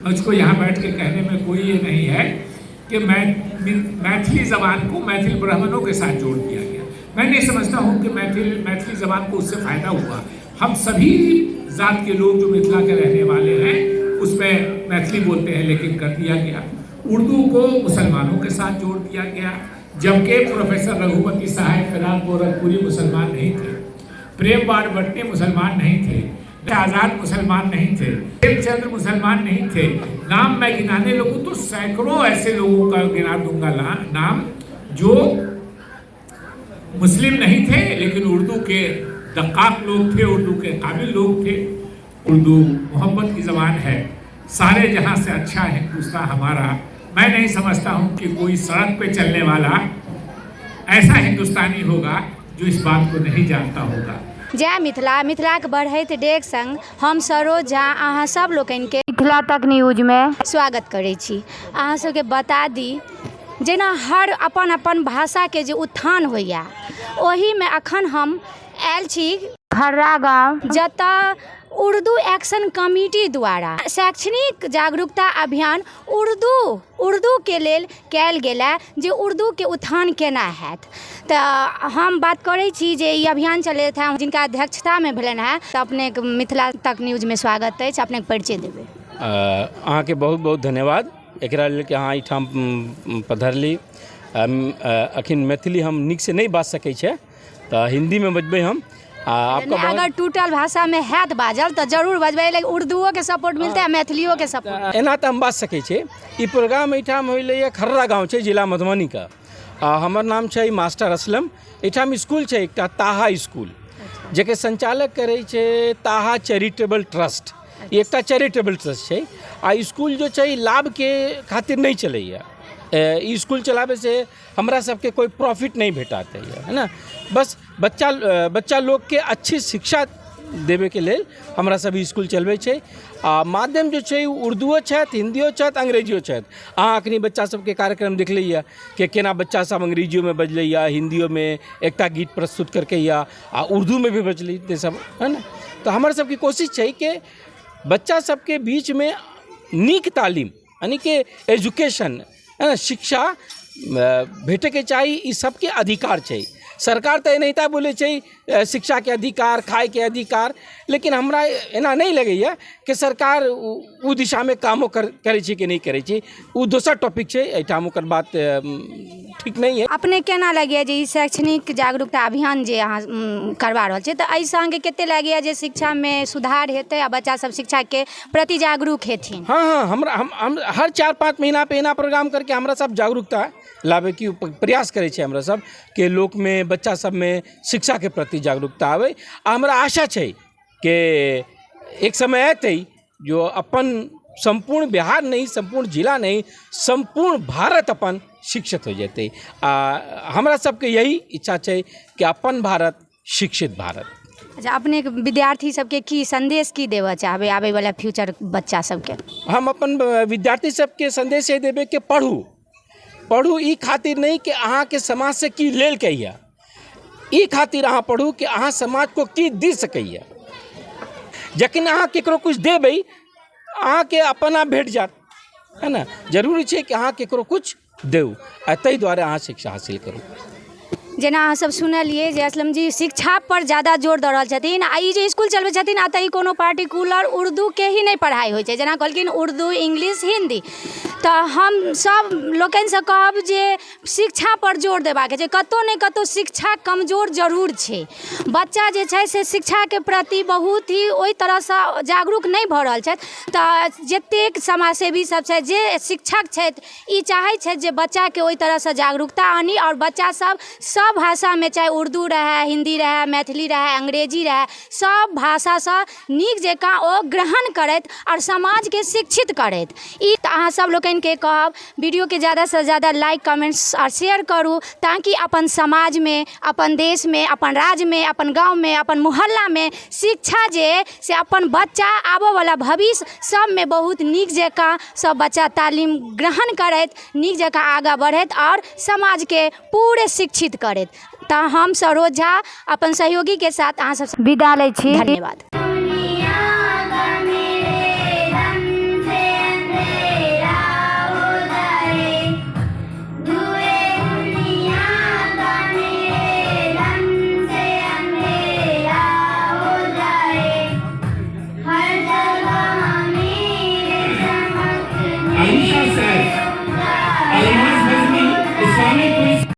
मुझको यहाँ बैठ के कहने में कोई ये नहीं है कि मैं मैथिली ज़बान को मैथिल ब्राह्मणों के साथ जोड़ दिया गया। मैं नहीं समझता हूँ कि मैथिली ज़बान को उससे फ़ायदा हुआ। हम सभी ज़ात के लोग जो मिथिला के रहने वाले हैं उसमें मैथिली बोलते हैं, लेकिन कर दिया गया। उर्दू को मुसलमानों के साथ जोड़ दिया गया, जबकि प्रोफेसर रघुपति सहाय फिराक गोरखपुरी मुसलमान नहीं थे, प्रेम वारभट्टे मुसलमान नहीं थे, आज़ाद मुसलमान नहीं थे, प्रेमचंद्र मुसलमान नहीं थे। नाम मैं गिनाने लगूँ तो सैकड़ों ऐसे लोगों का गिना दूंगा नाम जो मुस्लिम नहीं थे, लेकिन उर्दू के दक्काक लोग थे, उर्दू के काबिल लोग थे। उर्दू मोहब्बत की ज़बान है, सारे जहाँ से अच्छा हिंदुस्तान हमारा। मैं नहीं समझता हूँ कि कोई सड़क पे चलने वाला ऐसा हिंदुस्तानी होगा जो इस बात को नहीं जानता होगा। जय मिथिला। मिथिलाक बढ़ैत डेग संग हम सरोज झा अहाँ सब लोकनिके मिथिला तक न्यूजमे स्वागत करै छी। अहाँ सबके बता दी जेना हर अपन अपन भाषाके जे उत्थान होइए ओहिमे अखन हम आयल छी खर्रा गाँव, जतऽ उर्दू एक्शन कमिटी द्वारा शैक्षणिक जागरूकता अभियान उर्दूके लेल कयल गेल जे उर्दूके उत्थान केना हैत। तऽ हम बात करै छी जे ई अभियान चलैत है जिनका अध्यक्षतामे भेलनि हेँ, तऽ अपनेके मिथिला तक न्यूजमे स्वागत अछि, अपनेके परिचय देबै। अहाँके बहुत बहुत धन्यवाद एकरा लेल कि अहाँ एहिठाम पधरली। अखन मैथिली हम नीकसँ नहि बाजि सकै छियै तऽ हिन्दीमे बजबै हम। आ आपका अगर टूटल भाषामे हैत बाजल तऽ जरूर बजबै, लेकिन उर्दूओके सपोर्ट मिलतै आ मैथिलियोके सपोर्ट। एना तऽ हम बाजि सकै छियै। ई प्रोग्राम एहिठाम होइलैए, खर्रा गाँव छै, जिला मधुबनीके, आ हमर नाम छै मास्टर असलम। एहिठाम इसकुल छै एकटा ताहा इसकुल, जेकर संचालक करै छै ताहा चैरिटेबल ट्रस्ट। ई एकटा चैरिटेबल ट्रस्ट छै आ इसकुल जे छै लाभके खातिर नहि चलैए। ई इसकुल चलाबैसँ हमरा सबके कोइ प्रॉफिट नहि भेटाते है ने, बस बच्चा लोकके अच्छी शिक्षा देबैके लेल हमरा सब इसकुल चलबै छै। आ माध्यम जे छै उर्दूओ छथि, हिन्दियो छथि, अंग्रेजियो छथि। अहाँ अखनी बच्चा सबके कार्यक्रम देखलियै कि केना बच्चा सब अंग्रेजियोमे बजलैए, हिन्दियोमे एकटा गीत प्रस्तुत करकैए आ उर्दूमे भी बजलै, ते सब है ने। तऽ हमर सबके कोशिश छै कि बच्चा सबके बीचमे नीक तालीम यानी कि एजुकेशन है ने, शिक्षा भेटैके चाही, ई सबके अधिकार छै। सरकार तऽ एनाहिते बोलै छै शिक्षाके अधिकार, खायके अधिकार, लेकिन हमरा एना नहि लगैए कि सरकार ओ दिशामे कामो करै छै कि नहि करै छै, ओ दोसर टॉपिक छै, एहिठाम ओकर बात ठीक नहि अइ। अपने केना लगैए जे ई शैक्षणिक जागरूकता अभियान जे अहाँ करबा रहल छियै, तऽ एहिसँ अहाँके कते लगैए जे शिक्षामे सुधार हेतै आ बच्चा सब शिक्षाके प्रति जागरूक हेथिन? हँ हँ, हमरा हम हर 4-5 महीना पे एना प्रोग्राम करके हमरा सब जागरूकता लाबैके प्रयास करै छै। हमरा सब के लोकमे, बच्चा सबमे शिक्षाके प्रति जागरूकता आबै। आ हमरा आशा छै कि एक समय एतै जो अपन सम्पूर्ण बिहार नहि, सम्पूर्ण जिला नहि, सम्पूर्ण भारत अपन शिक्षित हो जेतै। आ हमरा सबके यही इच्छा छै कि अपन भारत शिक्षित भारत। अच्छा, अपनेके विद्यार्थी सबके की संदेश की देबऽ चाहबै आबैवला फ्यूचर बच्चा सबके? हम अपन विद्यार्थी सबके संदेश यही देबै कि पढ़ू, पढ़ू ई खातिर नहि कि अहाँके समाजसँ की लेलकै यऽ, ई खातिर अहाँ पढ़ू कि अहाँ समाज को की दे सकैए। जखन अहाँ ककरो किछु देबै अहाँके अपन आप भेट जायत, है ने। जरूरी छै कि अहाँ ककरो किछु देऊ आ ताहि दुआरे अहाँ शिक्षा हासिल करू। जेना अहाँ सब सुनलियै जे असलम जी शिक्षा पर ज्यादा जोर दऽ रहल छथिन आ ई जे इसकुल चलबै छथिन, आ तऽ ई कोनो पार्टिकुलर उर्दूके ही नहि पढ़ाइ होइ छै, जेना कहलखिन उर्दू, इंग्लिश, हिन्दी। तऽ हम सब लोकनिसँ कहब जे शिक्षा पर जोर देबाक छै। कतहु ने कतहु शिक्षा कमजोर जरूर छै, बच्चा जे छै से शिक्षाके प्रति बहुत ही ओहि तरहसँ जागरूक नहि भऽ रहल छथि। तऽ जतेक समाजसेवी सब छथि, जे शिक्षक छथि, ई चाहै छथि जे बच्चाके ओहि तरहसँ जागरूकता आनी आओर बच्चा सब सब भाषामे, चाहे उर्दू रहए, हिन्दी रहए, मैथिली रहए, अंग्रेजी रहए, सब भाषासँ नीक जकाँ ओ ग्रहण करथि आओर समाजके शिक्षित करथि। ई तऽ अहाँ सब लोकनिके कहब, वीडियोके ज्यादासँ ज्यादा लाइक, कमेन्ट्स आओर शेयर करू, ताकि अपन समाजमे, अपन देशमे, अपन राज्यमे, अपन गाँवमे, अपन मोहल्लामे शिक्षा जे से अपन बच्चा आबऽवला भविष्य सबमे बहुत नीक जकाँ सब बच्चा तालीम ग्रहण करथि, नीक जकाँ आगाँ बढ़थि आओर समाजके पूरे शिक्षित करथि। तऽ हम सरोज झा अपन सहयोगीके साथ अहाँ सबसँ विदा लै छी। धन्यवाद। अहिंसा से